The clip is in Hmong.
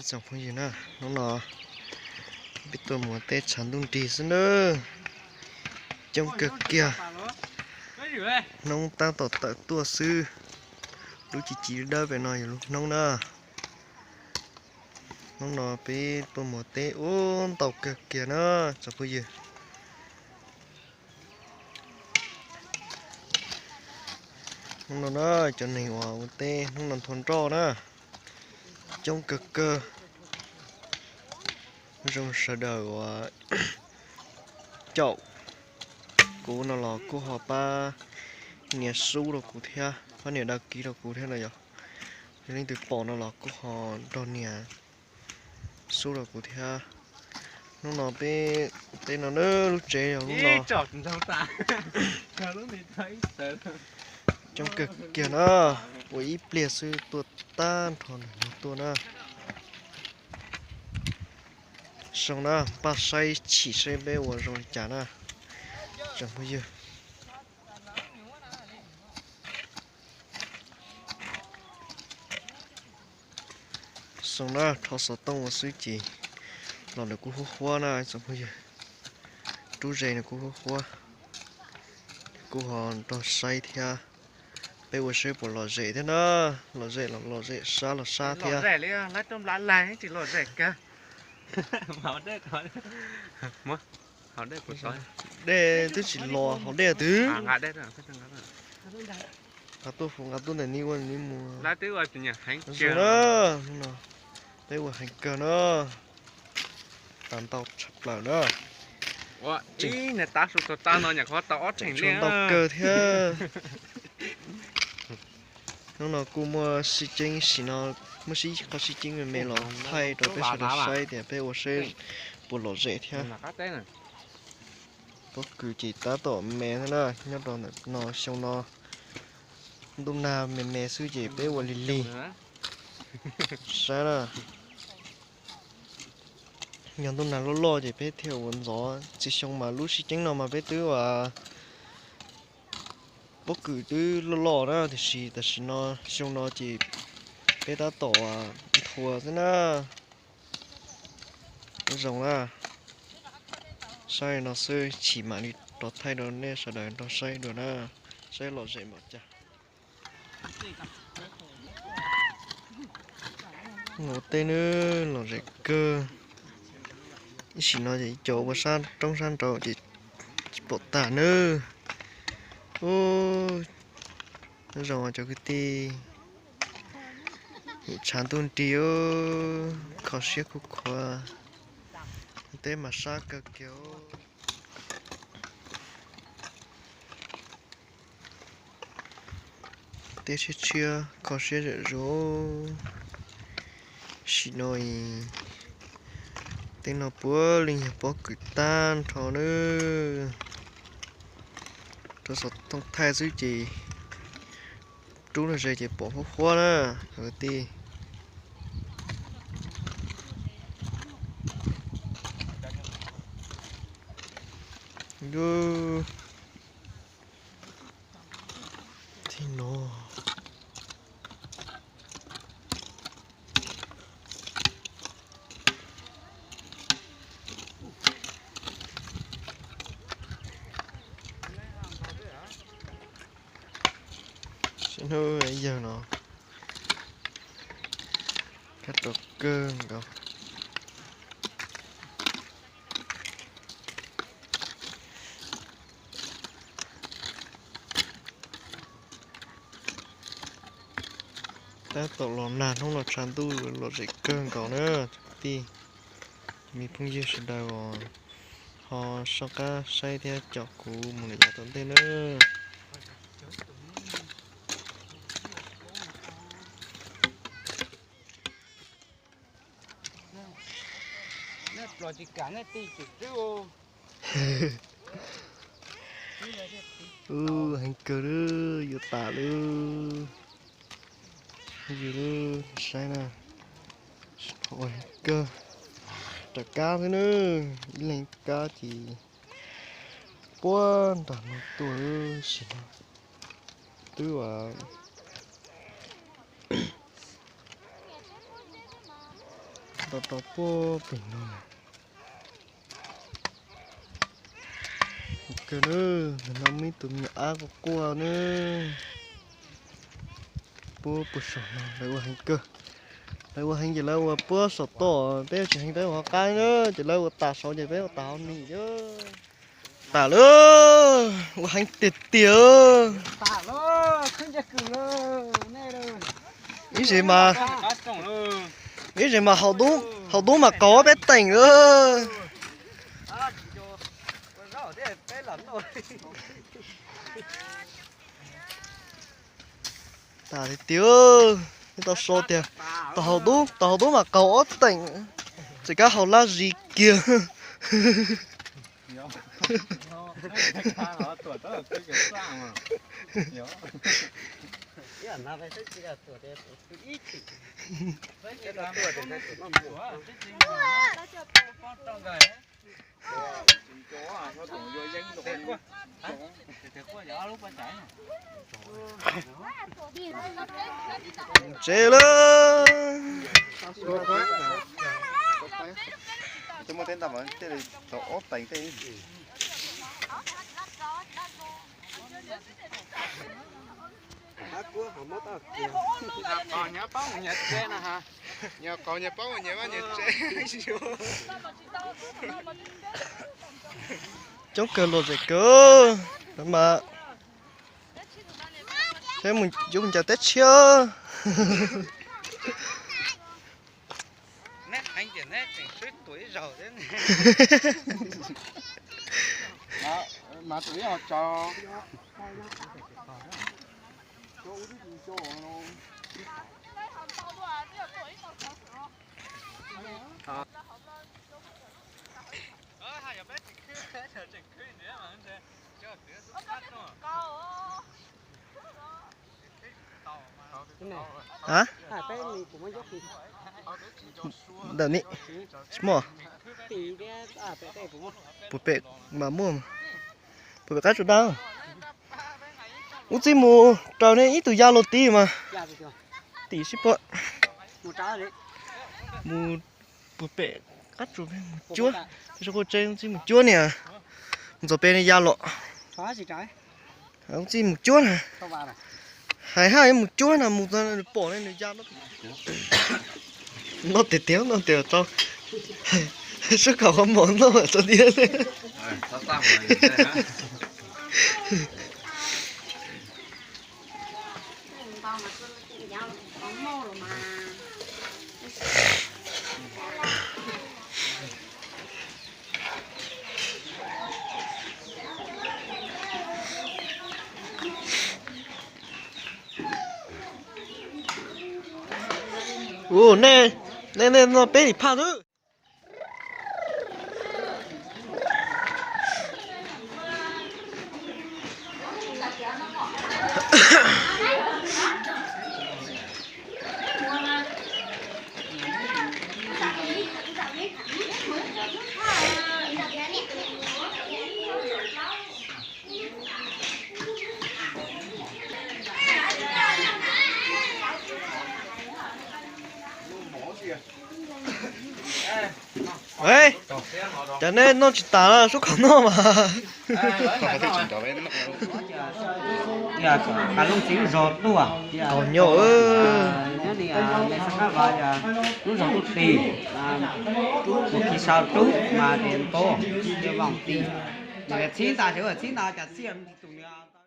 Tsoom phooj ywg na, hnub no peb tuaj mus teb tshav ntuj nrig xwb nawb. Coob kawg kiag. Hnub tab tom tawm tuaj xwb. Lub ci ci dawb pem no yog lub hnub na. Hnub no peb tuaj mus teb ub ntau kawg kiag na tsoom phooj ywg. Hnub no na, cov neeg uas ua teb hnub no nthua nroj na, coob kawg kawg. Zoo sawv daws uas caum kuv no los kuj ho pab nias sub rau kuv thiab, pab nias đăng ký rau kuv thiab no yog. Yog leej twg pom no los kuj ho nrog nias sub rau kuv thiab. Hnub no peb teb no na, lub tsev yog lub no. Coob kawg kiag na, ua ib pliag xwb tuaj tag nrho ntawm no tuaj na. Zoo na, npaj saib chim saib peb ua zoo li cas na tsoom phooj ywg. Zoo na, rho xov tooj ua xwb ces los nws kuj huab huab na tsoom phooj ywg. Rub ze nws kuj huab huab, kuj ho nrog saib thiab. Peb ua saib puas lom zem thiab na, lom zem los lom zem, sab los sab thiab. Dej twb tsis los, haus dej twb. Nqa tuaj, nqa tuaj ntawm ni ua ni mus. Zoo na, no peb ua heev kawg na. Tag ntau tshaj plaws na. Ib niag tab su tau tab no nyam qhov tau ob tseem liaj ntau kawg thiab. Hnub no kuj muaj sib ceeb sim no, muaj sib qhov sib ceeb me me los thaij rau peb sawv daws saib tias peb ua seb puas lom zem thiab. Pob kws ces tab tom me thiab na, nyob rau ntawm no xyoo no ntuj nag me me xwb ces peb ua lig lig. Saib na, yog ntuj nag loj loj ces peb thiaj ua ntxov. Txhia xyoo mas lub sib ceeb no mas peb twb ua pob kws twb loj loj na, tiam sis tam sim no xyoo no ces peb tab tom nthua xwb na. Zoo na, saib no xwb chim mam li rov thaij rau nej sawv daws nrog saib dua na, saib lom zem npaum cas. Ua teb nawb, lom zem kawg. Ib sim no ces ib co ua sab roob sab nraud ces tsis pom tag nawb. Ub, nyob zoo cov kwv tij, tshav ntuj nrig, kho siab khuj khuav, teb mas sab kawg kiag. Teb tshiab tshiab kho siab zam zuj sim no. Teb no puav leej yog pob kws tag nrho nawb. Rau xov tooj thaij xwb ces rub no ze ces pom huab huab na kwv tij. Tib no. Hnub yawg no kab rau kawg nkaus. Tab tom los nag hnub no tshav ntuj lom zem kawg nkaus na kwv tij. Me phooj ywg sawv daws ho soj qab saib thiab caum kuv mus lawm yav tom ntej na. Ub, heev kawg lawm, yuav tas lawm. Yus lub saib na, heev kawg. Rov kab xwb na, ib leeg kab ces puag nram no tuaj lawm sim no. Twb ua, Tau tau puag pem no. Kawg na, ntawm no muaj ib tug me nyuam ab quaj quaj na. Puag puag saum no lawv ua heev kawg. Lawv ua heev ces lawv ua puag saum toj, peb tsis heev peb ua hauv qab na, ces lawv ua tas saud ces peb ua tas hauv ni. Tas lawm, ua heev tiag tiag. Ib zes mas, ib zes mas haus dub, haus dub mas qaug ob peb teem lawm. Tas tiag tiag, tau so tiag, tau haus dub, tau haus dub mas qaug ob teem, tsis kav haus laj zis kiag. Tsev lawm. Qhov nyias paub nyias vaj nyias tsev. Coob kawg los zem kawg mas. Yuav mus ncav teb tshiab. Ntawm ni, tsis muaj. Puag pem mas muaj, puag pem qab tsuas dab. Ub, txij mus raws nej ib tug ya los tim mas, tim sib pom. Mus puag pem qab tsuas mus cuab, tsis quav tsev, ub, txij mus cuab niam, mus txog pem ne ya los. Ub, txij mus cuab na. Hais haj mus cuab na, mus txog pom ne nws ya no. Noj tiag tiag, noj tiag tau. Sub kom qhov mos noj tau tiag. Ua nej, nej, nej noj peb li phaj xwb. Cov nej noj tsis tas, sub kom noj mas. Qas looj txiv lub zog tuaj, tog nyob, nyob ni, me xab kab vas, lub zog tuaj tis, mus khi sau rub mas tes npau, yog vaum tis, txhib ntas, txhib ntas cas txhib tus niag